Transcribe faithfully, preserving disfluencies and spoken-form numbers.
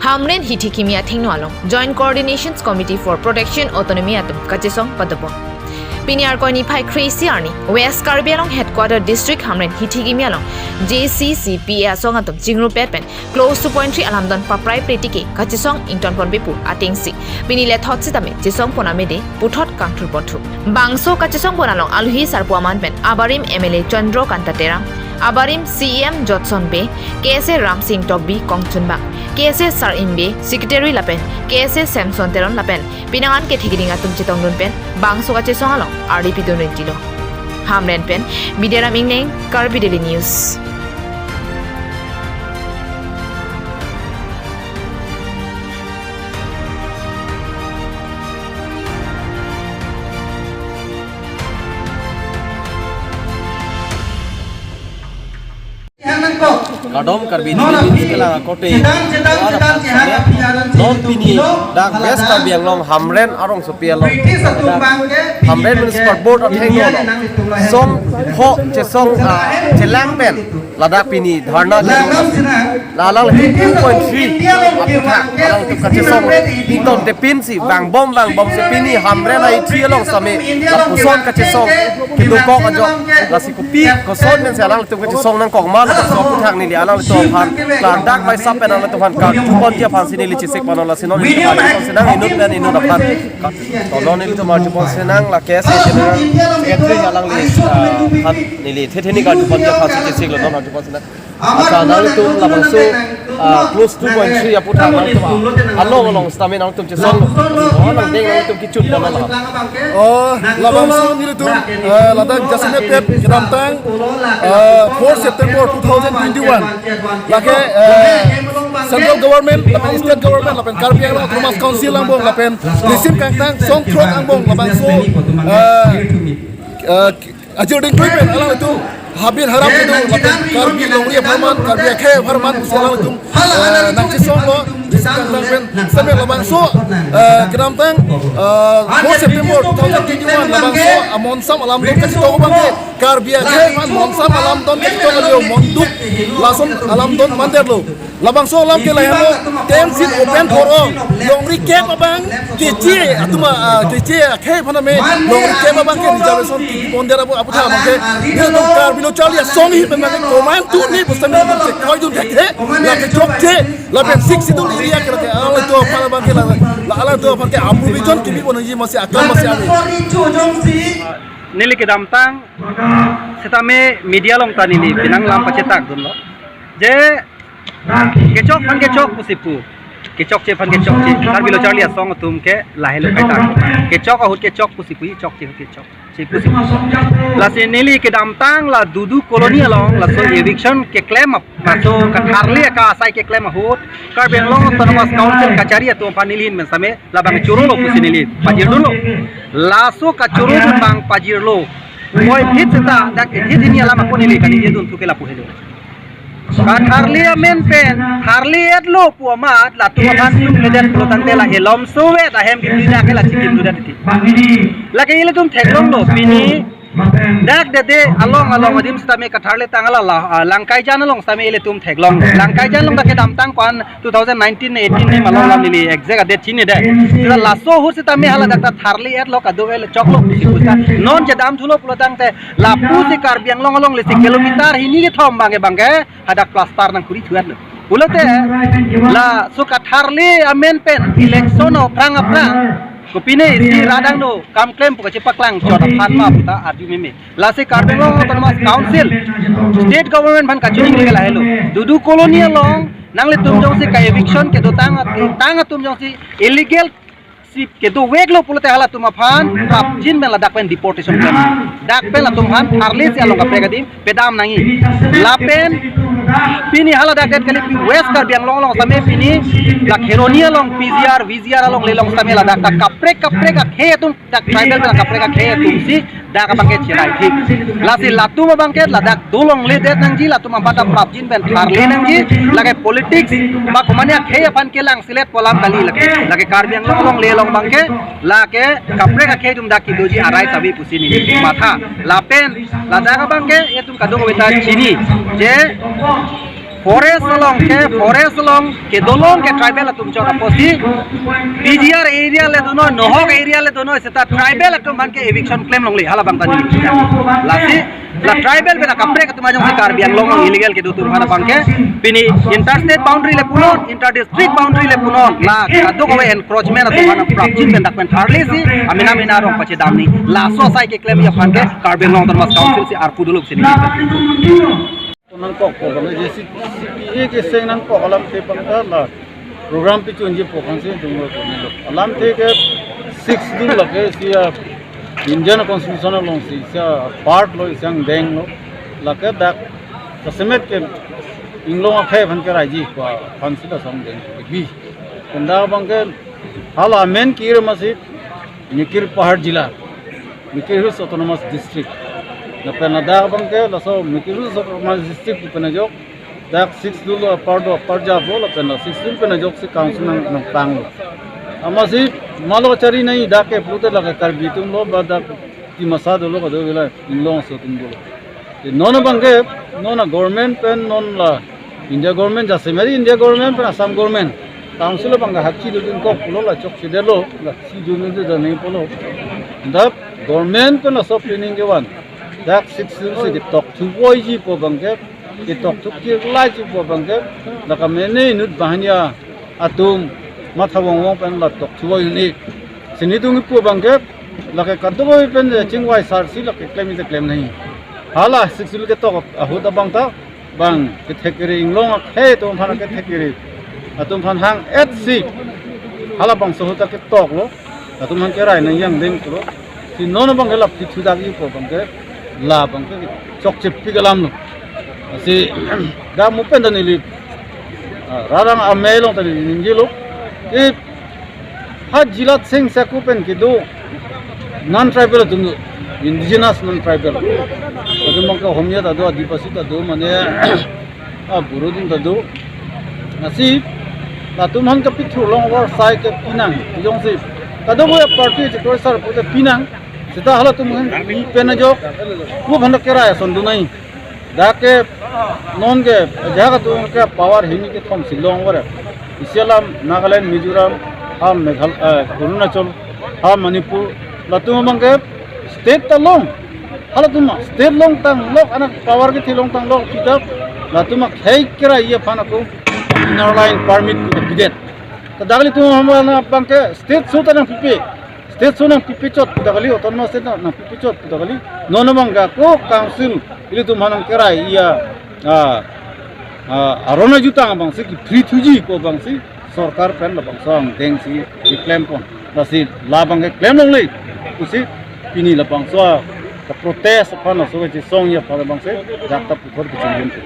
Hamren Hithikimi athengno along Joint Coordination Committee for Protection Autonomy atum kachesong padopon. Pini Arkoi niphai kre-isi arni West Karbi Anglong Headquarter District Hamren Hithikimi along J C C P A asong atum chingrumpet pen Clause two point three alamdon paprai pritike kachesong ingtonponpe pu atengsi pini lethot sitame chesongpon amede puthot kangthurponthu. Bangso kachesongpon along aluhi sarpo aman pen abarim M L A Chandra Kanta Terang, abarim C E M Jotson Bey, K S A Ramsing Tokbi kongchunbang, K S A Sar Imbe Secretary lapen K S A Samson Teron lapen pinangan kethekding atum chetongdun pen bangso kachesong along ardi pidun rintilo. Hamren pen Bidiaram Ingneng, Karbi Daily News. Kardom Karbi News kelang akote. Non pini dak West Karbi Anglong Hamren arongsopi along, Hamren Municipal Board athengno along song pho chesong, ah, chelang pen ladak pini dharna kedo. La alang two point three aputhak alangtum kachesong ingtontepinsi vangbom vangbomsi pini Hamren ahithi along sitame lapuson kachesong kedokok ajok, lasi kopi koson pensi alangtum kachesong nangkok ma, laso aputhak neli alangtum aphan klardak bai sap pen alangtum aphan karjuponji aphansi neli chesik pon, lasi non neli karjuponsi nang inut pen inut aphan. To non nelitum arjuponsi nang la K S A General Secretary alangli, ah, aphan neli thethe ni karjuponji aphansi chesiklo, non arjuponsi nang. Accha, nangtum labangso, ah, clause two point three aputhak nangtum, ah, along along sitame nangtum chesong. Oh, nangdeng nangtum kechun pon nang. Oh, labangso nelitum, eh, ladak jasemet kedamtang, eh, four September two thousand twenty-one. Lake, eh, central government, lapen state government, lapen Karbi Anglong Autonomous Council angbong, lapen nisim kangtang song throk angbong, labangso, eh, eh, ajirding tui pen alangtum habit haram kedo, lapen Karbi longri apharman, Karbi akhei apharman pusi alangtum, eh, nangchesonglo, nisim kangtang pen sitame labangso, eh, kedamtang, eh, four September two thousand twenty-one, labangso amonsam alamdon kachetok abangke, Karbi akhei aphan monsam alamdon kachetok alio, monduk lason alamdon mandetlo. Labangso alam ke lahenlo, ten seat open for all. Longri kep abang keche atum, ah, keche akhei aphan tame longri kep abangke reservation kipi pondet apu aputhak abangke, nelitum Karbi Lo Charli Asong ahin pen abangke komantu ni pusitame nelitum chekoidun thekthe, lake chokche, lapen Sixth Schedule area ke lake alangtum aphan abangke la, la alangtum aphan ke aprovision kipi ponji masi akam masi ave. Neli kedamtang sitame media along ta neli penang lam pachetakdunlo. Je kechok aphan kechok pusi pu. Kechokche aphan kechokche. Karbi Lo Charli Asong atum ke lahelo kaita. Kechok ahut kechok pusi pu, chokche ahut kechokche pusi pu. Lasi neli kedamtang la Dudu Colony along laso eviction keklem ap, laso katharli aka asai keklem ahut, Karbi Anglong Autonomous Council kachari atum aphan neli ahin pen sitame labang chorolo pusi neli pajirdunlo. Laso kachoro abang pajirlo. Moi thit seta dak thit hini alam ako neli kali dia dun thuke lapu helo. Katharli amen pen tharli-etlo pu amat latum aphan tum ledet pulo tangte la helom sovet ahem di dak la chikim duda diti. Lake ilitum theklonglo pini dak dede along along adim sitame katharli tang ala la, ah, Langkaijan along sitame ilitum theklong. Langkaijan along dak kedamtang ko-an two thousand nineteen eighteen ni malom lam neli exact adet chinine dei. Sita laso ahut sitame hala dak ta tharli-etlo kado-etlo choklo pusi pusa. Non chedamthulo pulo tangte lapusi Karbi Anglong along lesi kilometer hini kethom abangke abangke hadak plaster nangkuri thuatlo. Pulote laso katharli amen pen election aphrang aphrang kopine isi radang do kam klem pu kachepaklang chot aphan ma puta arju meme. Lasi Karbi Anglong Autonomous Council, state government aphan kachiningri ke lahelo. Dudu Colony along nanglitum jongsi ka eviction kedo tang, tang atum jongsi illegal si kedoveklo pulote halatum aphan prapjin pen ladak pen deportation pen. Dak pen latum aphan tharli si along kaprek adim pedam nangji. Lapen pini hala dak det kali pi West Karbi Anglong along sitame pini la Kheroni along P G R, V G R along le along sitame ladak ta kaprek kaprek akhei atum dak tribal pen kaprek akhei atum si Dak abangke cherai thik. Lasi latum abangke ladak dolongle det nangji, latum amat ta prapjin pen tharle nangji, lake politics ba komatne akhei aphan kelang selet pu alam kali lake. Lake Karbi Anglong alongle along abangke, lake kaprek akhei atum dak kedoji arai sabi pusi neli matha. Lapen ladak abangke itum kadokave ta chini je forest along ke, forest along kedolong ke tribal atum chot apotsi, P G R area le donoi, nohok area le donoi, seta tribal atum aphan ke eviction klem longle, halabang ta neli. Lasi la tribal pen kaprek atum ajong si Karbi Anglong along illegal kedo atum aphan abangke pini interstate boundary le punon, inter district boundary le punon, la kadokave encroachment atum aphan prapjin pen dak pen tharle si amena mena arong pachedam nangji. Laso asai keklemji aphan ke Karbi Anglong Autonomous Council si arpu dolo pusi neli. Nangkok ko bang je si, si pi e ke seng nangkok alamthe abang ta la program pi chunji pu aphan si dunglo. Alamthe ke Sixth Schedule lake isi a Indian Constitution along si isi a part lo, isi angdeng lo. Lake dak kasemet ke inglong akhei aphan keraiji pu aphan si la song deng bi. Kenda abangke hala amen kir masi Mikir Pahar Jila, Mikir Hills Autonomous District. Lapen ladak abangke laso Mikir Hills Autonomous District pen ajok dak Sixth Schedule apar do, apar ja vo, lapen la Sixth Schedule pen ajok si council nang, nangpanglo. Amatsi malo chari nangji dak ke pulote lake Karbi atum lo ba dak Dimasa dolo kado vela inglong aso atum dolo. Te non abangke, non a government pen non la India government, jasemet India government pen Assam government, council abangke hakchi dodun kok pulo, la chokchedetlo, la si dun dun dun nangji pulo. Dak government pen laso planning kevan, dak Sixth Schedule si ketok thuvoiji pu abangke, ketok thu kirlaiji pu abangke, la kamene inut banghini atum matha vongvong pen la tok thuvoi un-e. Si nelitum kipu abangke, lake kadokave pen chingvai sar si lake klem ite klem nangji. Hala Sixth Schedule ketok ahut abang ta, bang kethek kere inglong akhei atum aphan kethek kere atum aphan hang-et si halabangso ahut ta ketoklo, latum aphan kerai nangji angdeng pulo. Si non abangke la pithu dakji pu abangke, la abangke chokche pik alam lo. Si dak mo pen ta neli, ah, rarang amei along ta neli ningjelo. I ha jilat seng saku pen kedo non-tribal atum do, indigenous non-tribal. Atum abangke Homia ta do, Adivasi ta do, mane, ah, Boro atum ta do. Lasi latum aphan kapithur long oversight ke pinang, jongsi kadokave party chikoi sar pute pinang. Seta halatum aphan pi pen ajok, pu aphan kerai ason dun nangji. Dak ke non ke ajahak atum ke power hini kethom si long ore. Isi alam Nagaland, Mizoram, ha Meghal-, eh, Arunachal, ha Manipur, latum abangke state ta long. Halatum state longtang lok, anak power kethi longtang lok, kita latum akhei keraiji aphan ako inner line permit kita pidet. Kadakali atum aphan abangke state aso ta nangpipe. State aso nangpipe chot pu ta kali, autonomous state nangpipe chot pu ta kali. Non abangke ako council ilitum aphan nangkerai iya, ah, ah, arona jutang abangsi kepri thuji pu abangsi sorkar pen labangso angdeng si keklem pon. Lasi labangke klem longle pusi pini labangso a protest aphan laso kachesongji aphan labangsi dak ta puthot kachingjun.